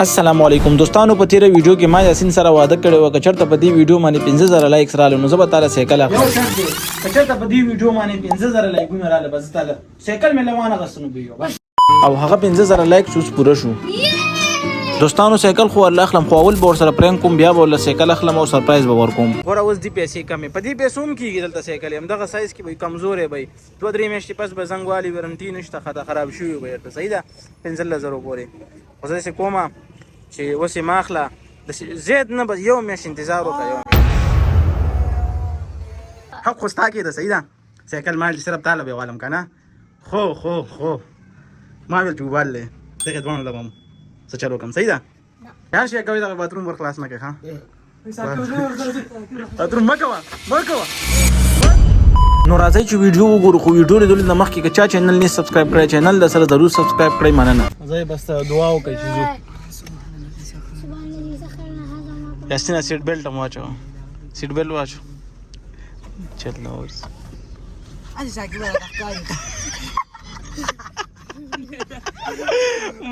السلام علیکم دوستانو، په تیره ویډیو کې ما یاسین سره وعده کړې وه که چېرته په دې ویډیو باندې 5000 likes راغله نو زه به تاله سایکل اخلم. یو شرط دی، که چېرته په دې ویډیو باندې 5000 لایکونه راغله، بس زه تاله سایکل مې له وانه غستنو به یو بس. او هغه 5000 likes اوس پوره شو. دوستانو، سایکل خو ورله اخلم، خو اول به ورسره prank کوم، بیا به ورله سایکل اخلم او surprise به ورکوم. ګوره، اوس دي پیسې کمې، په دې پیسو هم کېږي. دلته سایکل همدغه سایز کې به کمزوری به، 2-3 میاشتې پس به زنګ والي، warranty نشته، خطا خراب شوي به ورته. صحیح ده، 15,000 پورې خو زه داسې کوم چې اوس یې مه اخله، داسې زیات نه، بس یو میاشت انتظار وکړه. یو حق خو ستا کې ده. صحیح ده، سایکل مال صرف تاله به والم که نه. خو خو خو ما ویل چې وبال دی، دغې دواړو له به هم څه چل وکړم. صحیح ده، هر شی کوي، دغه bathroom ور خلاص نه کړې. ښه، bathroom مه کوه، مه کوه. نو راځئ چې ویډیو وګورو، خو ویډیو لیدلو نه مخکې که چا channel نه subscribe کړی، channel د سره ضرور subscribe کړئ. مننه. زه بس دعا وکړئ چې ځو. یاسینه، seat belt هم واچو، seat belt واچو، چل نو اوس.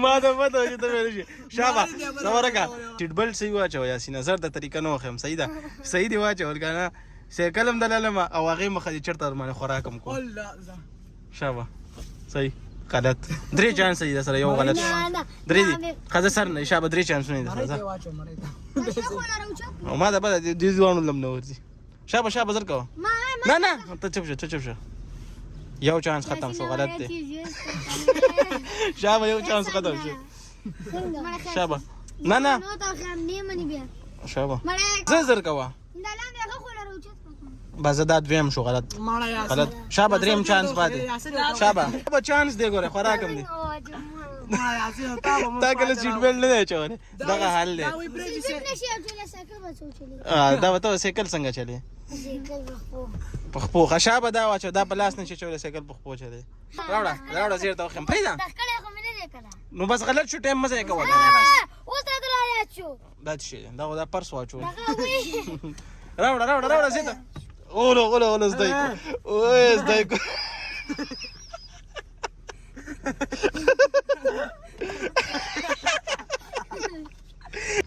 ما ته پته وه چې ته ویلی شي. شابه، صبر وکړه، seat belt صحیح واچوه یاسینه. زر د طریقه نه وښیم. صحیح ده، صحیح دی واچول که نه سایکل هم دلالم او هغې مخه دې چېرته در باندې خوراک هم کوم. شابه، صحیح، غلط، درې چانس دي سره، یو غلط شو، درې دي. ښځه سر نه. شابه، درې چانسونه دي سره، ځه. او ما ته پته دې دواړو لم نه ورځي. شابه، شابه، زر کوه. نه نه، ته چپ شه، ته چپ شه. یو چانس ختم شو، غلط دی. شابه، یو چانس ختم شو. شابه، نه نه، شابه، زه زر کوه. بس دا دویم شو، غلط، غلط. شابه، دریم چانس پاتې. شابه، شابه، چانس دی، ګوره خوراک هم دی. تا کله seat belt نه دی اچولی، دغه حال دی. دا به ته سایکل څنګه چلې؟ په خپو. ښه، شابه، دا واچو. دا په لاس نه شي چولی سایکل، په خپو چلې. راوړه، راوړه، زه درته وښیم. پرېږده نو، بس غلط شو، ټایم مه ضایع کوه. دا څه شی دی؟ دا خو دا پرس واچول. راوړه، راوړه، راوړه، زه ته اولو اولو اولو زده کو، اوه زده کو.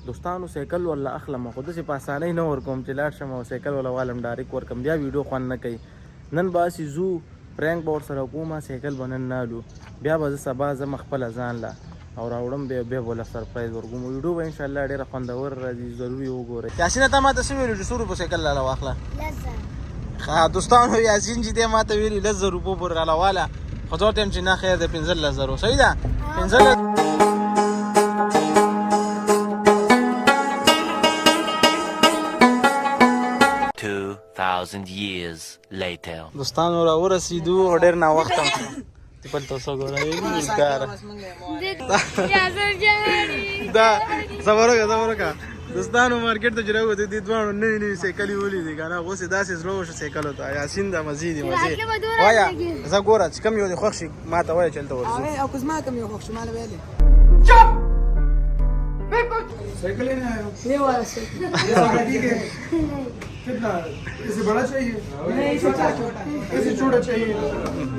دوستانو، سایکل ولا اخلم، خو داسې په اسانۍ نه ورکوم چې لاړ شم او سایکل ولا والم direct ورکم، بیا ویډیو خوند نه کوي. نن به هسې ځو، prank به ورسره کوم، سایکل به نن نه الو، بیا به زه سبا ځم خپله ځان له او راوړم به، بیا به له surprise ورکوم. ویډیو به انشاءالله ډېره خوندوره راځي، ضرور یې وګورئ. یاسینه، تا ماته څه ویلو چې څو روپو سایکل راله واخله؟ ښه دوستانو، یاسین چې دی ماته ویلي 10,000 روپو پورې راله واله، خو زه ورته وایم چې نه، خیر دی، 15,000 صحیح ده، 15. 2,000 years later. دوستانو، را ورسېدو او ډېر ناوخته هم شو. بل تاسو ګورئ کار دا. صبر وکړه، صبر وکړه. دوستانو، مارکیټ ته چې راووتو، دې دواړو نوي نوي سایکل یې ولیدې که نه، اوس یې داسې زړه وشو سایکلو ته. یاسین دا مزې دي، مزې وایه. زه ګوره چې کوم یو دې خوښ شي، ما ته وایه چې هلته ورځو. او که زما کوم یو خوښ شو، ما له ویلې. साइकिल लेने आए हो؟ یہ والا سائیکل. ये साइकिल ठीक है؟ कितना इससे बड़ा चाहिए؟ نہیں، اس سے چھوٹا. इससे छोटा चाहिए؟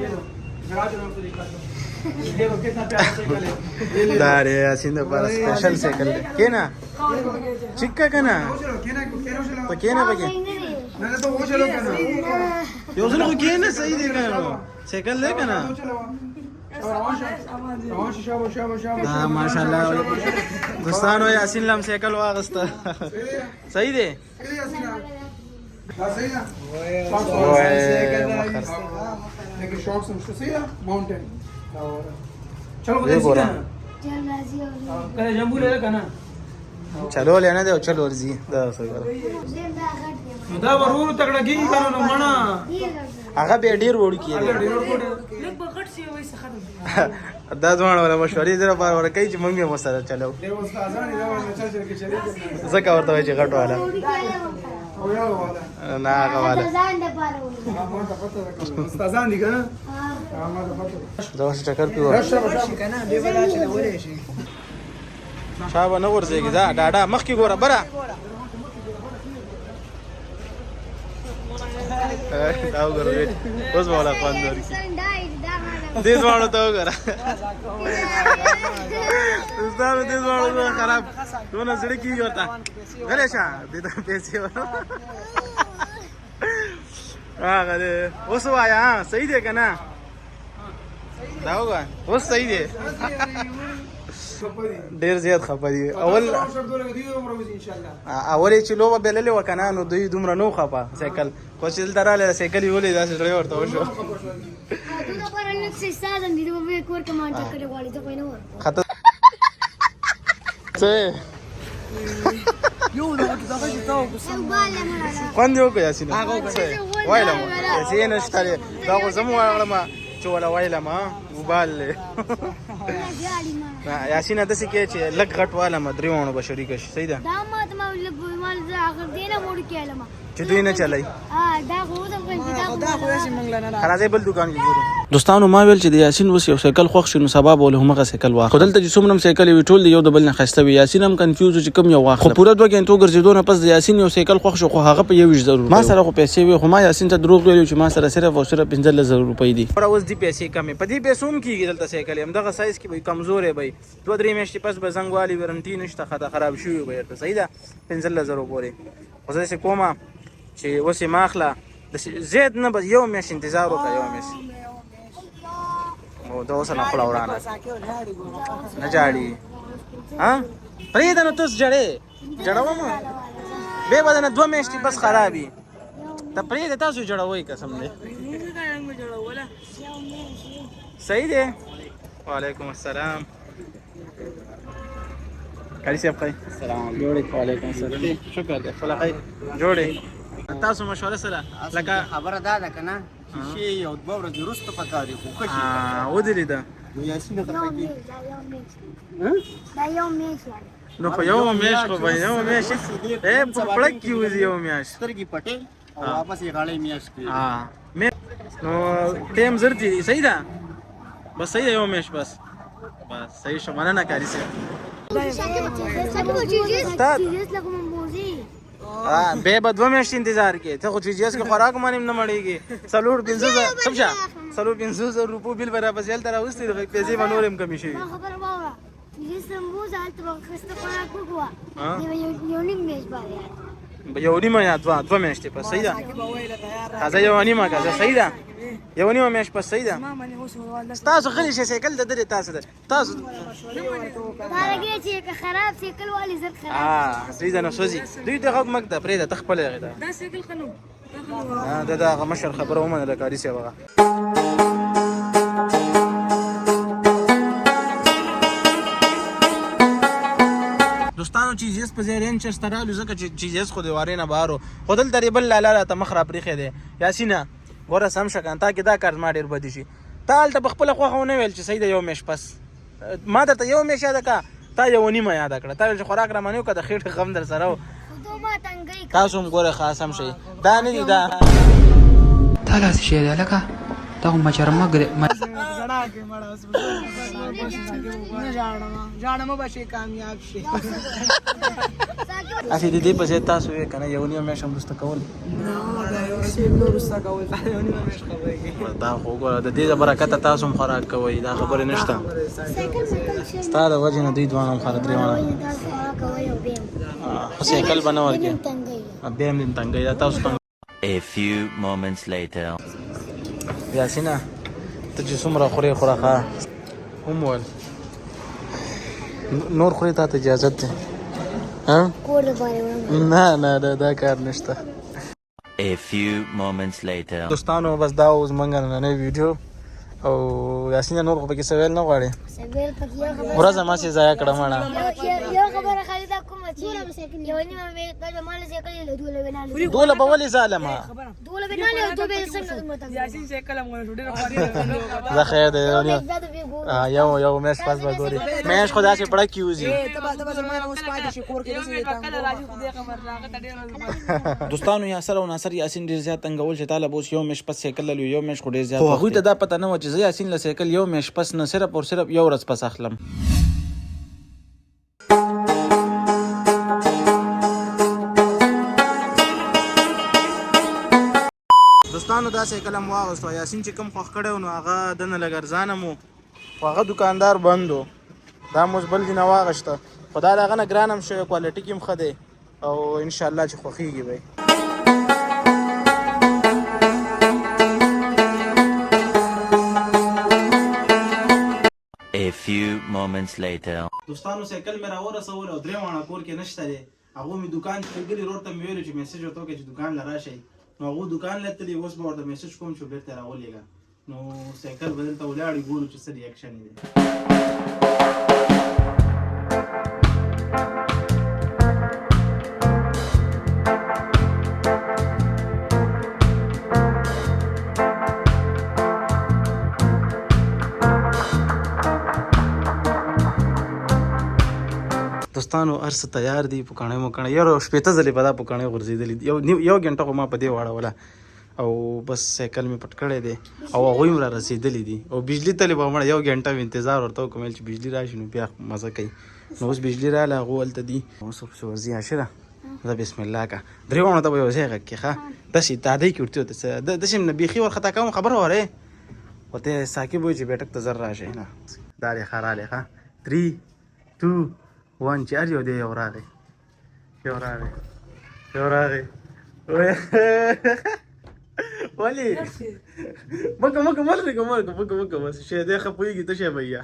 ये लो, जरा चलो, आपको दिखाता हूँ। देखो कितना प्यारा साइकिल है ये, ले लो। دا دی یاسین دپاره special cycle دی. کښېنه، چکه که نه. वो चलो, केना केना चलो. ته کښېنه پکې. नहीं तो वो चलो केना. یو ځل خو کښېنه. صحیح دی که نه؟ سایکل دی که نه؟ वो चलो. روان شه، شابه شابه شابه. دا ماشاءالله. دوستانو، یاسین لم سایکل واغسته. صحیح دی. صحیح ده. وای. لیکن شوق سم صحیح ده، ماونټین. چلو. دې ګوره. کله جمبو لري کنه. چلو نه دی او چل ورځي دا څه ګوره. نو دا ورور تکړه کیږي کنه، نو مڼه. هغه به ډیر وړوکی دی. لږ به غټ شي، وایي څه ختم. دا دواړه ولا مشورې دې لپاره ورکوي چې موږ یې ورسره چلو. ډېر استادان دا ورته چل چل کې چلے. ځکه ورته وایي چې غټ والا. او یو والا. نه، هغه والا. ما ته پته ده، استادان دي کنه، ما ته پته ده. دا اوس چکر پیو. شي کنه، به بلا چې ولې شي. شابه، نه غورځېږي، ځه ډاډه، مخکې ګوره بره. دا وګوره، اوس به ولا خوند ورکړي. دې دواړو ته وګوره. دوستانو دې دواړو خراب دونه زړه کېږي ورته. غلی شه، دې ته پیسې ور هغه دی. اوس ووایه، صحیح دی که نه؟ دا وګوره، اوس صحیح دی. ډیر زیات خفه دي. اول اول چې لوبه بللې وه که نه، نو دوی دومره نه خفه. سایکل خو چې دلته راغله، سایکل یې ولید، داسې زړه یې ورته وشو. څه خوند یې وکړ یاسینه؟ ویلم پیسې نشته دی، دا خو زه هم ورغلم چې وله ویلم وبال دی. یاسینه داسې کې چې لږ غټ والم، درې واڼو به شریکه شي. صحیح ده چې دوی نه چلی. راځئ بل دکان کې ګورو. دوستانو ما ویل چې د یاسین اوس یو سایکل خوښ شي، نو سبا به له همغه سایکل واخلم. خو دلته چې څومره هم سایکل وي، ټول د یو د بل نه ښایسته وي. یاسین هم کنفیوز و چې کوم یو واخلم. خو پوره 2 ګنټو ګرځېدو نه پس د یاسین یو سایکل خوښ شو، خو هغه په 21,000 روپۍ. ما سره خو پیسې وې، خو ما یاسین ته دروغ ویلي چې ما سره صرف او صرف 15,000 روپۍ دي. اوس دي پیسې کمې، په دې پیسو هم کېږي. دلته سایکل همدغه سایز کې به کمزوری به، 2-3 میاشتې پس به زنګ والي، ورنټي نشته، خراب شوي به درته. صحیح ده، 15,000 پورې. خو زه داسې کومه چې اوس یې مه اخله، داسې زیات نه، بس یو میاشت انتظار وکړه، یو میاشت. او دا اوس نه خوله ورانه نه جاړي. ها پرېږده نو، ته اوس جړې جړوم بیا به نه 2 میاشتې بس خرابي. ته پرېږده، تاسو جړوئ قسم دی. صحیح دی. وعلیکم السلام قاری صاحب. خی جوړې؟ وعلیکم السلام، شکر دی خپله. خی جوړې؟ تاسو مشوره سره لکه خبره دا ده که نه چې شی یو دوه ورځې وروسته پکار وي، خو ښه شي. ودې لیده؟ نو یاسینه خفه کېږي. نو خو یو میاشت، خو به یو میاشت په پړک کې وځي یو میاشت. سترګې پټې او واپس یې غاړې میاشت کېږي. نو ټایم زر دی. صحیح ده، بس صحیح ده، یو میاشت بس. بس صحیح شو. مننه قاري صاحب. بیا به 2 میاشتې انتظار کې. ته خو چې جیس کې خوراک باندې هم نه مړېږي. 4-5 زره سم شه، 4-5 زره روپو بیل به راپسې هلته راوستي، پیسې به نورې هم کمې شوي. یو نیمه یا دوه میاشتې پس. صحیح ده، تازه یو نیمه که صحیح ده، یو نیمه میاشت پس. صحیح ده. ستاسو غلی شي، سایکل د درې تاسو ده تاسو. صحیح ده. نو سوځي دوی ته غږ مه ږده، پرېږده، ته خپله هغې ته. دا د هغه مشر خبره ومنله قاري صاحب هغه. دوستانو چې جیس په ځای رینچرز ته رالو، ځکه چې چیزیس خو د وارې نه بهر و، خو دلته دې بل لالا راته مخ راپرېښی دی. یاسینه ګوره سم شه که تا کې دا کار زما ډېر بدی شي. تا هلته په خپله خوښه ونه ویل چې صحیح ده یو میاشت پس؟ ما درته یو میاشت یاده کړه، تا یوه نیمه یاده کړه. تا ویل چې خوراک را باندې وکړه، د خېټې غم در سره و. تاسو هم ګوره ښه سم شئ، دا نه دي دا. تا لا څه شی دی هلکه؟ دا خو مچرمګ دی. نه ژاړم، ژاړم به شي کامیاب شي. هسې د دې په ځای تاسو یې که نه یو نیمه میاشت هم وروسته کول. دا خو وګوره، د دې د برکته تاسو هم خوراک کوئ، دا خبرې نشته. ستا د وجې نه دوی دواړه هم خره درې واړه. خو سایکل به نه ورکې، بیا هم دې تنګوي دا تاسو تنګ. A few moments later. یاسینه ته چې څومره خورې خوره، ښه هم ویل نور خورې، تا ته اجازت دی. ها نه نه نه، دا کار نشته. A few moments later. دوستانو بس دا اوس مونږ نننۍ ویډیو. او یاسینه نور خو پکې څه ویل نه غواړې؟ ورځ ما سي ضایع کړه مړه. یو خبره خالي دا کومه چې یو نیمه مې دا مال سایکل له دوله بناله دوله به ولې ظالمه؟ دوله بناله او دوه به څنګه متنګ. یاسین سایکل هم غواړو، ډېر خواري. زه خیر دی، یو یو یو میاشت پس به ګوري. میاشت خو داسې پړک کې وځي. دوستانو یاسر او ناصر یاسین ډیر زیات تنګول چې طالب اوس یو میاشت پس سایکل لولو، یو میاشت خو ډیر زیات. خو هغوی ته دا پته نه وه چې زه یاسین له سایکل یو میاشت پس نه، صرف او صرف یو ورځ پس اخلم. دوستانو دا سایکل هم واغوستو. یاسین چې کوم خوښ کړی و، نو هغه دنه لږ ارزانه مو، خو هغه دکاندار بند و. دا مو بل ځای نه واغېسته، خو دا د هغه نه ګران هم شوی، کوالټي کې هم ښه دی او انشاءالله چې خوښېږي به یې. A few moments later. دوستانو سایکل مې راورسول او درې واڼه کور کې نشته دی. هغو مې دوکان ته لېږلي، ورور ته مې ویلو چې میسج ورته وکړه چې دوکان له راشئ، نو هغو دوکان له تللي، اوس به ورته میسج کوم چې بېرته یې راولېږه. نو سایکل به دلته ولاړ وي، ګورو چې څه ریاکشن یې دی. دوستانو هر څه تیار دي، پوکاڼۍ موکاڼۍ یو 60 ځلې په دا پوکاڼۍ غورځېدلې دي. یو ګنټه خو ما په دې واړوله او بس سایکل مې پټ کړی دی او هغوی هم را رسېدلي دي. او بجلي تلې به مړه یو ګنټه مې انتظار ورته وکړم، ویل چې بجلي راشي نو بیا مزه کوي. نو اوس بجلي راغله، هغو هلته دي. اوس ورپسې ورځي. عاشره زه بسم الله که درې واڼو ته به یو ځای غږ کړې، ښه داسې تادۍ کې ورته داسې هم نه بیخي ورخطا کوم، خبره اورې ورته ساکب وایي چې بیټک ته زر راشئ. نه دا دی ښه راغلی، ښه 3 2 1 چې هر یو دی یو راغی، یو راغی، یو راغی. ولې مکه مکه ملرې که مکه مکه مکه بس شی دی ښه پوهېږي ته شی بیا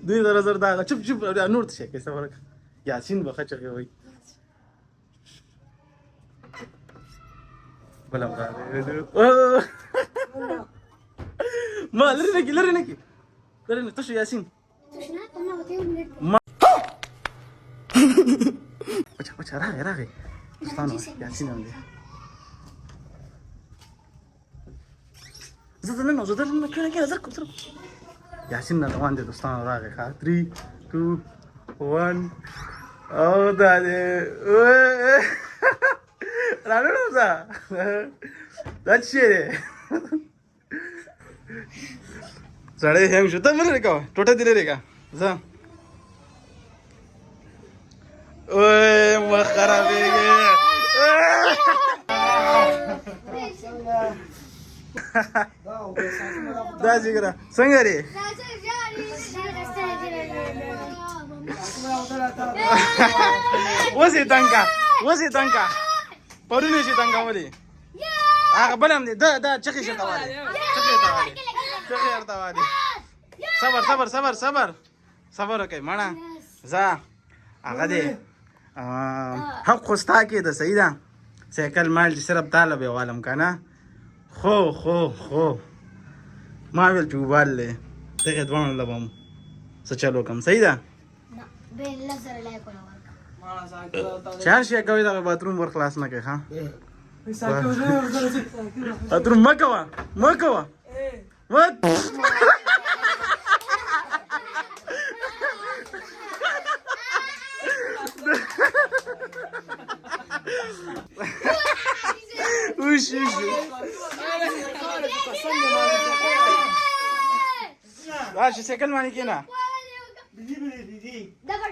دوی زره زر دا چپ چپ نور څه شی کوي. صبر وکړه، یاسین به ښه چغې وایي. بل هم راغی. ما لرې نه کړي، لرې نه کړي، لرې نه. ته شو یاسین. ما وچه وچه راغی راغی. دوستانو یاسین هم دی. زه دننه زه دننه کښېنه کښېنه، زر کوم زر کوم. یاسین را روان دی دوستانو، راغی. ښه 3 2 1 او دا دی راننوځه. دا څه شی دی؟ سړی هنګ شو. ته مه لرې کوه، ټوټه دې لرې که. ځه اوی مخ خرابېږي. دا څنګه څنګه دی؟ اوس یې تنګ که، اوس یې تنګ که، پرون یې چې تنګولې. هغه بل هم دی، دا دا چخې شرته والي، چخې ورته والي، چخې ورته والي. صبر صبر صبر صبر صبر وکړئ مړه. ځه هغه دی حق خو ستا کې ده، صحیح ده. سایکل مال چې صرف تا له به والم که نه. خو خو خو ما ویل چې وبال دی، دغې دواړو له به هم څه چل وکړم، صحیح ده. چې هر شی کوې دغه باتروم ور خلاص نه کوې. ښه باتروم مه کوه، مه کوه، مه. وش وش دا چې سایکل باندې کېنه.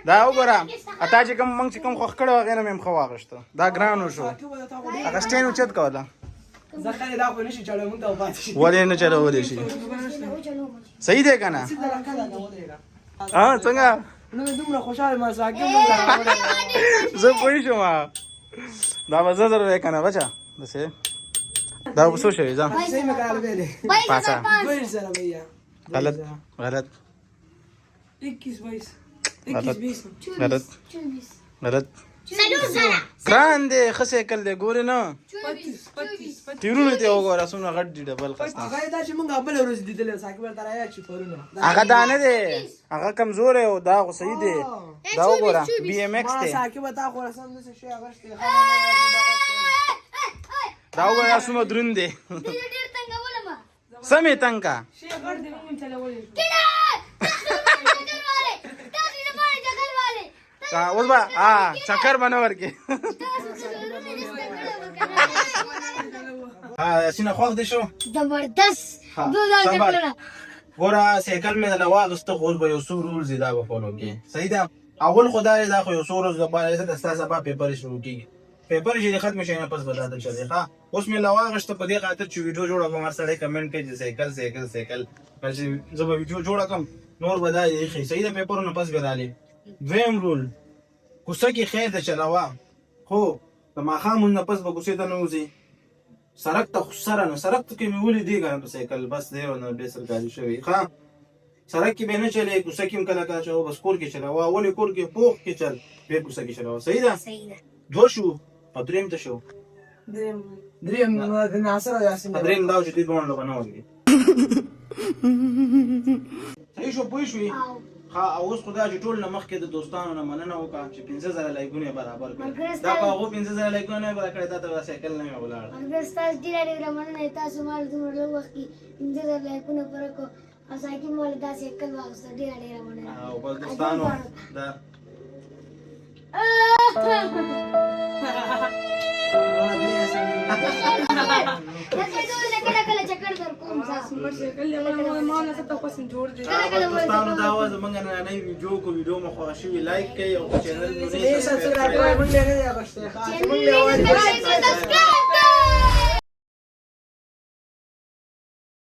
دا وګوره اتا چې کوم موږ چې کوم خوښ کړی هغې نه مې هم ښه واغېسته. دا ګران شو، هغه سټین اوچت کوله. ولې نه چلولی شي؟ صحیح دی که نه؟ ها څنګه؟ زه پوه شوم. دا به زه زر وی که نه بچه؟ داسې دا به څو شوې؟ ځه پاڅه. غلط غلط 21 22 غلط 21 20 غلط غلط. ګران دی، ښه سایکل دی، ګورې نه 25 25. تیرونه ته وګوره څومره غټ دي، ډبل خسته. هغه دا چې مونږ بله ورځ لیدلی ساکب ورته راياد شي پرونه. هغه دا نه دی، هغه کمزوری او دا خو صحیح دی. دا وګوره بي ایم ایکس دی. ساکب تا خو رسم داسې شی اخیستی. دا وګوره څومره دروند دی، سمې تنګ کا. شی غټ دی، مونږ چلولی شو. اوس به چکر به نه ورکې. ها یاسینه خوښ دې شو؟ زبردست. ګوره سایکل مې درله واخیسته، خو اوس به یو څو رولز دي، دا به فالو کړې، صحیح ده. اول خو دا دی، دا خو یو څو ورځو لپاره دی، ځکه ستا سبا پیپر شروع کېږي. پیپر چې ختم شي نه پس به دا ته چلې. ښه اوس مې له واخیسته په دې خاطر چې ویډیو جوړه کړم. هر سړی کمنټ کوي چې سایکل سایکل سایکل، چې زه به ویډیو جوړه کړم. نور به دا یې ښي، صحیح ده؟ پیپرونه پس به رالې. دویم رول، کوڅه کې خیر ده چلاوه، خو د ماښام مونځ نه پس به کوڅې ته نه وځې. سړک ته خو سره نه، سړک ته کې مې ولیدې که نه په سایکل، بس دی نه بیا سرکاري شوی. ښه، سړک کې به نه چلې، کوڅه کې هم کله کله چلوه، بس کور کې چلوه. ولې کور کې پوخ کې چل، بیا کوڅه کې چلوه، صحیح ده؟ صحیح ده. دوه شو او دریم څه شو؟ دریم د ناصر او یاسین. دریم دا و چې دوی دواړو له به نه ورکړي. صحیح شو؟ پوه شوې؟ ښه، او اوس خو دا چې ټول نه مخکې د دوستانو نه مننه وکړه چې 5000 لایکونه یې برابر کړل. دا که هغو 5000 لایکونه نه وای برابر کړی، تا ته به سایکل نه وی ولاړ. ملګري، ستاسو ډېره ډېره مننه، تاسو ما له دومره لږ وخت کې 5000 لایکونه پوره کړو او ساکي مو له دا سایکل واخیستو. ډېره ډېره مننه. او بس دوستانو دا کله کله چکر در کوم. دوستانو، دا وه زمونږ نننۍ ویډیو. کو ویډیو مو خوښه شوي، لایک کړئ او چینل مو سبسکرایب کړئ. مونږ نه دی اخیستی، ښه، چې مونږ له سبسکرایب.